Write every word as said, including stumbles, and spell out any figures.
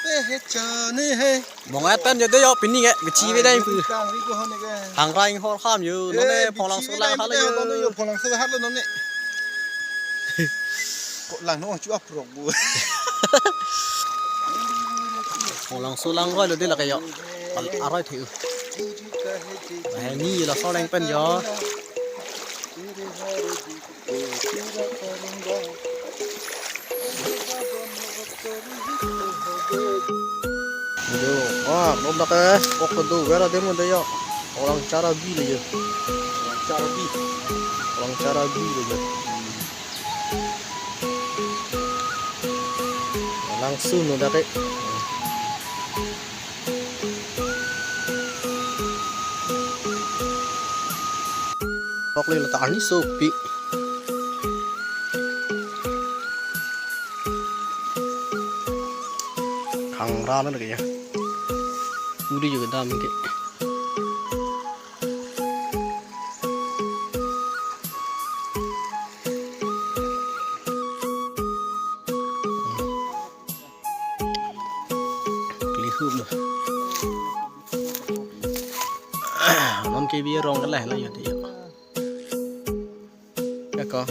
Pehchane hai. Bongai pen jode yo pini ke bichi ve dai pu. Kang ri ko hone ke. Kang rai hor ham yo. None pholang so lang hal yo. None yo pholang so hal none. Ko lang no chu aprok bu. Pholang so lang roi lo de la ke yo. Al aroi the. Hai ni la so lang pen yo. Yo, ah, non dak eh, kok kedo, vera demo de yo. Orang cara bi le yo. Orang cara bi. Orang cara bi le yo. Langsung non dak eh. Kok le ta arni sopi. Kang ran lagi ya. Uli juga dam ke. Kli hup lo. Non ke bi rong ke lah la yo de yo. Ya ko.